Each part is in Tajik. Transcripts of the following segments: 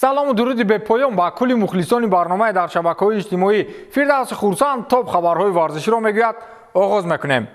Салому дуруди бепоён ба кулли мухлисони барномаи дар шабакаҳои иҷтимоӣ. Фирдавси Хурсанд топ хабарҳои варзиширо мегӯяд. Оғоз мекунем.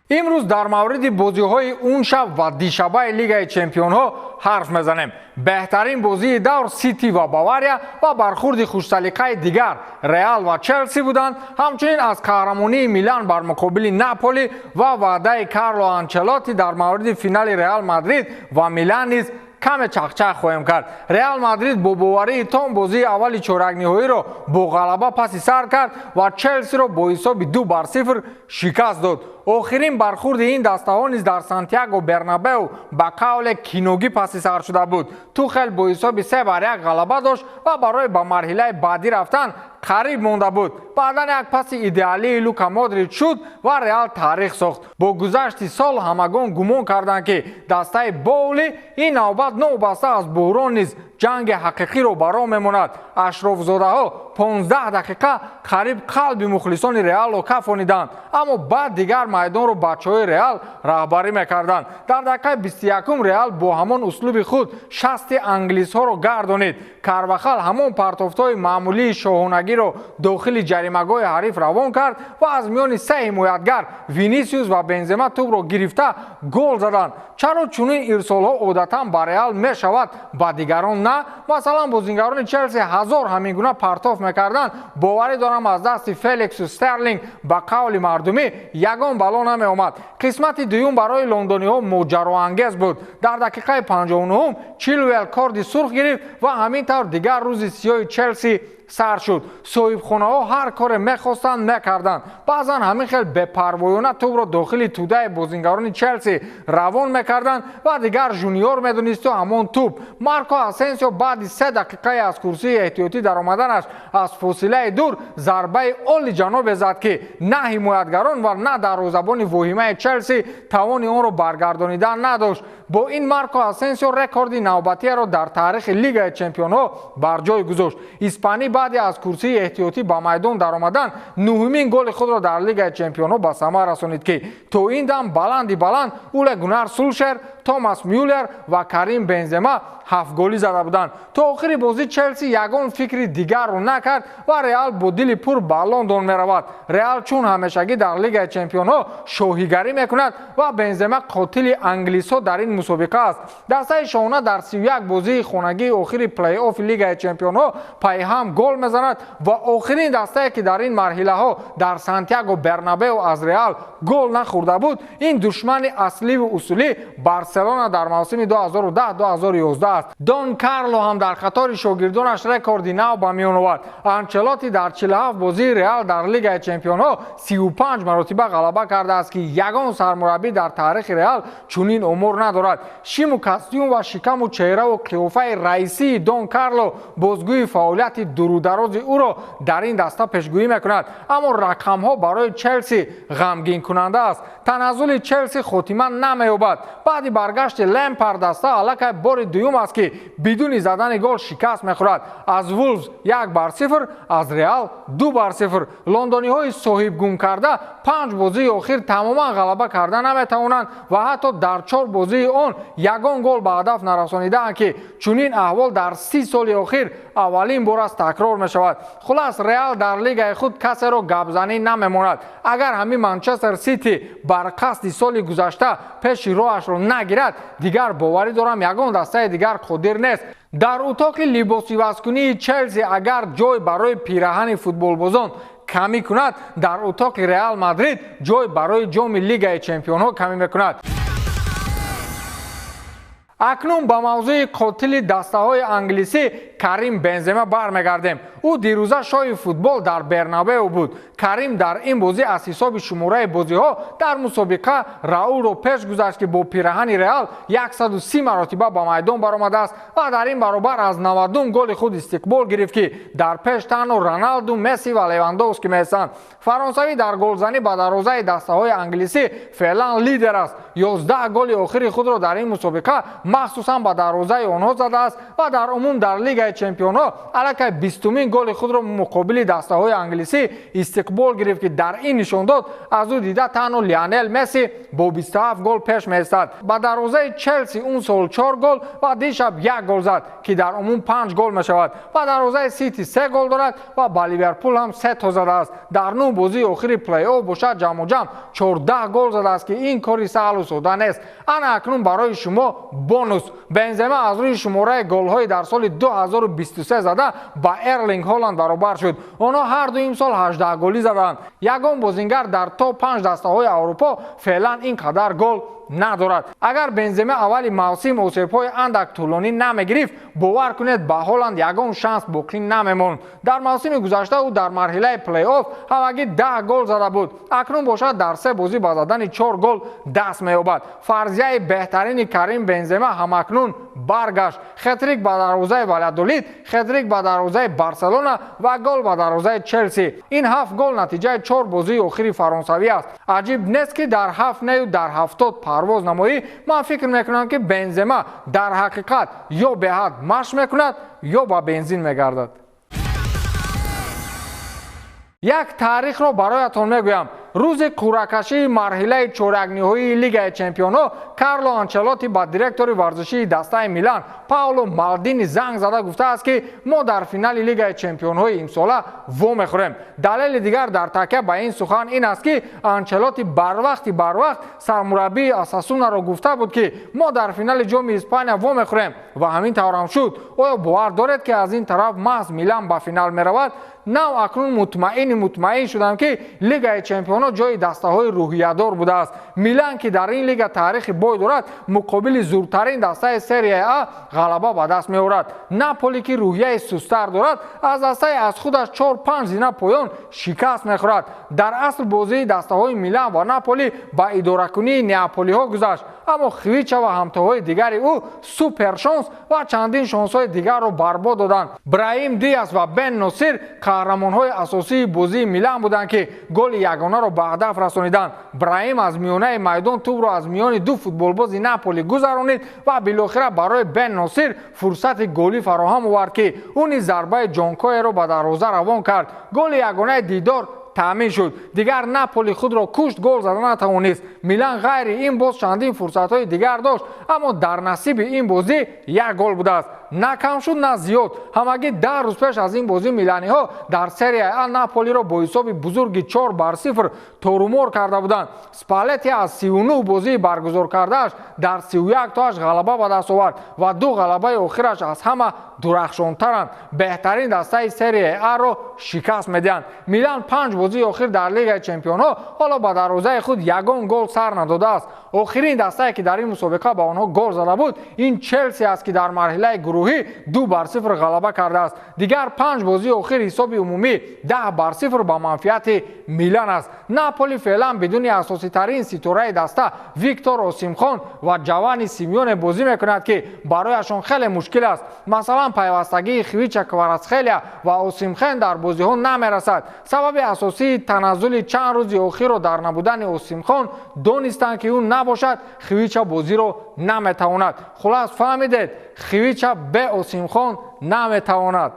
Имрӯз дар мавриди бозиҳои он шаб ва дишабаи Лигаи чемпионҳо ҳарф мезанем. Беҳтарин бозии давр Сити ва Бавария ва бархурди хушсалиқаи дигар Реал ва Челси буданд. Ҳамчунин аз қаҳрамонии Милан бар муқобили Наполи ва ваъдаи Карло Анчелотти дар мавриди финали Реал Мадрид ва Милан низ каме чақчақ хоҳем кард. Реал Мадрид бо боварии том бозии аввали чоракниҳоиро бо ғалаба паси сар кард ва Челсиро бо ҳисоби 2-0 шикаст дод. Охирин бархурди ин дастаҳо низ дар Сантьяго Бернабеу ба қавле киногӣ паси сар шуда буд. Тухел бо ҳисоби 3-1 ғалаба дошт ва барои ба марҳилаи баъдӣ рафтан қариб монда буд. Баъдан як паси идеалии Лука Модрич шуд ва Реал таърих сохт. Бо гузашти сол ҳамагон гумон карданд, ки дастаи Боули ин навбат новобаста аз буҳрон низ ҷанги ҳақиқиро ба роҳ мемонад. Ашрофзодаҳо 15 дақиқа қариб қалби мухлисони Реалро кафониданд, аммо баъд дигар майдонро бачаҳои Реал раҳбарӣ мекарданд. Дар дақиқаи 21-ум Реал бо ҳамон услуби худ шасти англисҳоро гардонид. Карвахал ҳамон партофтҳои маъмулии шоҳонагиро дохили ҷаримагоҳи ҳариф равон кард ва аз миёни се ҳимоятгар Винисиус ва Бензема тӯбро гирифта гол заданд. Чаро чунин ирсолҳо одатан ба Реал мешавад, ба дигарон на? Масалан, бозингарони Челси ҳазор ҳамин гуна партоф мекарданд, боварӣ дорам, аз дасти Феликсу Стерлинг ба қавли мардумӣ ягон бало намеомад. Қисмати дуюм барои лондониҳо моҷароангез буд. Дар дақиқаи 59-ум Чилвел корди сурх гирифт ва ҳамин тавр дигар рӯзи сиёҳи Челси сар шуд. Соҳибхонаҳо ҳар коре мехостанд, мекарданд. Баъзан ҳамин хел бепарвоёна тӯбро дохили тӯдаи бозингарони Челси равон мекарданд ва дигар Жуниор медонисту ҳамон тӯб. Марко Асенсио баъди 3 дақиқаи аз курсии эҳтиётӣ даромаданаш аз фосилаи дур зарбаи олиҷанобе зад, ки на ҳимоятгарон ва на дарвозабони воҳимаи Челси тавони онро баргардонидан надошт. Бо ин Марко Асенсио рекорди навбатиеро дар таърихи Лигаи чемпионҳо бар ҷой гузошт. Испанӣ баъди аз курсии эҳтиётӣ ба майдон даромадан нуҳумин голи худро дар Лигаи чемпионҳо ба самар расонид, ки то ин дам баланди баланд Уле Гунар Сулшер, Томас Мюллер ва Карим Бензема ҳафтголӣ зада буданд. То охири бозӣ Челси ягон фикри дигарро накард ва Реал бо дили пур ба Лондон меравад. Реал чун ҳамешагӣ дар Лигаи чемпионҳо шоҳигарӣ мекунад ва Бензема қотили англисҳо дар ин мусобиқа аст. Дастаи шоҳона дар 31 бозии хонагии охири плей-оффи Лигаи чемпионҳо пайҳам гол мезанад ва охирин дастае, ки дар ин марҳилаҳо дар Сантьяго Бернабео аз Реал гол нахӯрда буд, ин душмани асливу усулӣ Барселона дар мавсими 2010-2011 аст. Дон Карло ҳам дар қатори шогирдонаш рекорди нав ба миён овард. Анчелотти дар 47 бозии Реал дар Лигаи чемпионҳо 35 маротиба ғалаба кардааст, ки ягон сармураббӣ дар таърихи Реал чунин омор надорад. Шиму костюм ва шикаму чеҳраву қиёфаи раисии Дон Карло бозгӯи фаъолияти дурударози ӯро дар ин даста пешгӯӣ мекунад, аммо рақамҳо барои Челси ғамгинкунанда аст. Таназзули Челси хотима намеёбад. Баъди баргашти Лемпард даста аллакай бори дуюм аст, ки бидуни задани гол шикаст мехӯрад: аз Вулвз 1-0, аз Реал 2-0. Лондониҳои соҳибгумкарда панҷ бозии охир тамоман ғалаба карда наметавонанд ва ҳатто дар чор бозии он ягон гол ба ҳадаф нарасонидаанд, ки чунин аҳвол дар 30 соли охир аввалин бор аст такрор мешавад. Хулас, Реал дар лигаи худ касеро гапзанӣ намемонад. Агар ҳамин Манчестер Сити бар қасди соли гузашта пеши роҳашро нагирад, дигар боварӣ дорам, ягон дастаи дигар қодир нест. Дар утоқи либосивазкунии Челси агар ҷой барои пираҳани футболбозон камӣ кунад, дар утоқи Реал Мадрид ҷой барои ҷоми Лигаи чемпионҳо камӣ мекунад. Акнун ба мавзӯи қотили дастаҳои англисӣ Карим Бензема бармегардем. Ӯ дирӯза шоҳи футбол дар Бернабео буд. Карим дар ин бозӣ аз ҳисоби шумораи бозиҳо дар мусобиқа Раулро пеш гузашт, ки бо пираҳани Реал 130 маротиба ба майдон баромадааст ва дар ин баробар аз 90 голи худ истиқбол гирифт, ки дар пеш танҳо Роналду, Месси ва Левандовски меистанд. Фаронсавӣ дар голзанӣ ба дарвозаи дастаҳои англисӣ феълан лидер аст. 11 голи охири худро дар ин мусобиқа махсусан ба дарвозаи онҳо задааст ва дар умум дар Лигаи Лигаи Чемпионҳо аллакай 20-умин голи худро муқобили дастаҳои англисӣ истиқбол гирифт, ки дар ин нишондод аз ӯ дида танҳо Лионел Месси бо 27 гол пеш меистад. Ба дарвозаи Челси он сол 4 гол ва дишаб 1 гол зад, ки дар умум 5 гол мешавад. Ба дарвозаи Сити 3 гол дорад ва ба Ливерпул ҳам 3 то задааст. Дар 9 бозии охири плей-офф бошад ҷамъуҷамъ 14 гол задааст, ки ин кори саҳлу сода нест. Ана акнун барои шумо бонус. Бензема аз рӯи шумораи голҳои дар соли 2023 зада ба Эрлинг Ҳоланд баробар шуд. Онҳо ҳарду имсол 18 голӣ заданд. Ягон бозингар дар то 5 дастаҳои Аврупо феълан ин қадар гол надорад. Агар Бензема аввали мавсим осебҳои андак тӯлонӣ намегирифт, бовар кунед, ба Ҳоланд ягон шанс боқӣ намемонд. Дар мавсими гузашта ӯ дар марҳилаи плей-офф ҳамагӣ 10 гол зада буд. Акнун бошад дар 3 бозӣ ба задани 4 гол даст меёбад. Фарзияи беҳтарини Карим Бензема ҳамакнун баргашт. Хетрик ба дарвозаи Валядолид, хетрик ба дарвозаи Барселона ва гол ба дарвозаи Челси. Ин 7 гол натиҷаи 4 бозии охири фаронсавӣ аст. Аҷиб нест, ки дар 7 нею дар 70 парвоз намоӣ. Ман фикр мекунам, ки Бензема дар ҳақиқат ё беҳад машқ мекунад, ё ба бензин мегардад. Як таърихро бароятон мегӯям. Рӯзи қуръакашии марҳилаи чорякниҳоии Лигаи Чемпионҳо Карло Анчелотти ба директори варзишии дастаи Милан Пауло Малдини занг зада гуфтааст, ки мо дар финали Лигаи Чемпионҳои имсола вомехӯрем. Далели дигар дар такя ба ин сухан ин аст, ки Анчелотти барвақти барвақт сармураббии Осасунаро гуфта буд, ки мо дар финали Ҷоми Испания вомехӯрем, ва ҳамин таврам шуд. Оё бовар доред, ки аз ин тараф маҳз Милан ба финал меравад? Нав акнун мутмаини мутмаин шудам, ки Лигаи Чемпионҳо ҷои дастаҳои рӯҳиядор будааст. Милан, ки дар ин лига таърихи бой дорад, муқобили зуртарин дастаи Серияи А ғалаба ба даст меорад. Наполи, ки рӯҳияи сустар дорад, аз дастаи аз худаш 4-5 зина поён шикаст мехӯрад. Дар асл бозии дастаҳои Милан ва Наполи ба идоракунии неаполиҳо гузашт, аммо Хвича ва ҳамтоҳои дигари ӯ супершонс ва чандин шонсҳои дигарро барбод доданд. Браим Диас ва Бен Носир қаҳрамонҳои асосии бозии Милан буданд, ки голи ягонаро ба ҳадаф расониданд. Браим аз миёнаи майдон тӯбро аз миёни ду футболбози Наполи гузаронид ва билохира барои Бен Носир фурсати голӣ фароҳам овард, ки ӯ низ зарбаи ҷонкоеро ба дарвоза равон кард. Голи ягонаи дидор таъмин шуд. Дигар Наполи худро кушт, гол зада натавонист. Милан ғайри ин боз чандин фурсатҳои дигар дошт, аммо дар насиби ин бозӣ як гол будааст. На кам шуд, на зиёд. Ҳамагӣ 10 рӯз пеш аз ин бозӣ миланиҳо дар Серияи А Наполиро бо ҳисоби бузурги 4-0 торумор карда буданд. Спалетти аз 39 бозии баргузор кардааш дар 31 тоаш ғалаба ба даст овард ва ду ғалабаи охираш аз ҳама дурахшонтаранд. Беҳтарин дастаи Серияи Аро шикаст медиҳанд. Милан 5 бозии охир дар Лигаи Чемпионҳо ҳоло ба дарвозаи худ ягон гол сар надодааст. Охирин дастае, ки дар ин мусобиқа ба онҳо гол зада буд, ин Челси аст, ки дар марҳилаи гурӯҳӣ 2-0 ғалаба кардааст. Дигар 5 бозии охир ҳисоби умумӣ 10-0 ба манфиати Милан аст. Наполи феълан бидуни асоситарин ситораи даста Виктор Осимхон ва Ҷавани Симеоне бозӣ мекунад, ки барояшон хеле мушкил аст. Масалан, пайвастагии Хвича Кварацхелия ва Осимхен дар бозиҳо намерасад. Сабаби асосии таназзули чанд рӯзи охирро дар набудани Осимхон донистанд, ки ӯ набошад, Хвича бозиро наметавонад. Хулас, фаҳмидед, Хвича бе Осимхон наметавонад.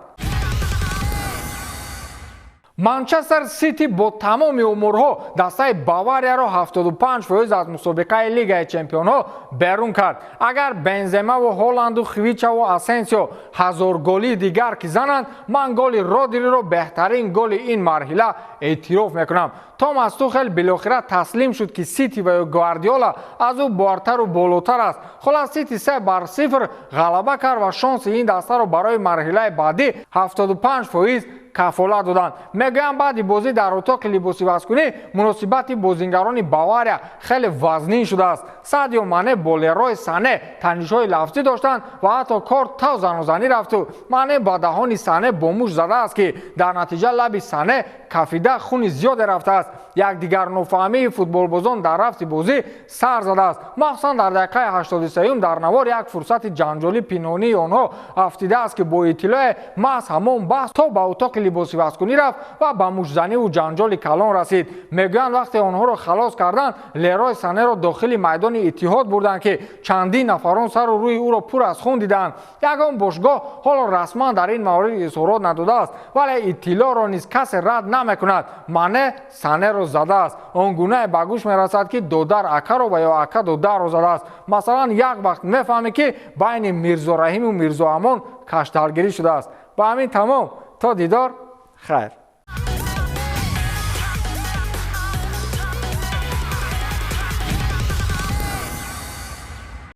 Манчестер Сити бо тамоми умурҳо дастаи Баварияро 75% аз мусобиқаи Лигаи Чемпионҳо берун кард. Агар Бенземаву Ҳоланду Хвичаву Асенсио ҳазорголии дигар ки зананд, ман голи Родриро беҳтарин голи ин марҳила эътироф мекунам. Томас Тухел билохира таслим шуд, ки Сити ва ё Гвардиола аз ӯ бартару болотар аст. Хулас, Сити 3-0 ғалаба кард ва шонси ин дастаро барои марҳилаи баъдӣ 75% кафолат доданд. Мегӯянд, баъди бозӣ дар утоқи либосивазкунӣ муносибати бозингарони Бавария хеле вазнин шудааст. Садио Мане бо Лерой Сане танишҳои лафзӣ доштанд ва ҳатто кор то занозанӣ рафту Мане ба даҳони Сане бо муш задааст, ки дар натиҷа лаби Сане кафида хуни зиёде рафтааст. Якдигарнофаҳмии футболбозон дар рафти бозӣ сар задааст. Махсусан дар дақиқаи 83 дар навор як фурсати ҷанҷолӣ пинҳонии онҳо афтидааст, ки бо иттилои маҳз ҳамон баҳс то ба утоқи Либосивазкунӣ рафт ва ба муштзаниву ҷанҷоли калон расид. Мегӯянд, вақте онҳоро халос карданд, Лерой Санеро дохили майдони Иттиҳод бурданд, ки чандин нафарон сару рӯи ӯро пур аз хун диданд. Ягон бошгоҳ ҳоло расман дар ин маврид изҳорот надодааст, вале иттилоъро низ касе рад намекунад: Мане Санеро задааст. Он гунае ба гӯш мерасад, ки додар акаро ва ё ака додарро задааст. Масалан, як вақт мефаҳмӣ, ки байни Мирзораҳиму Мирзоамон кашталгирӣ шудааст. Ба ҳамин тамом, то дидор, хайр.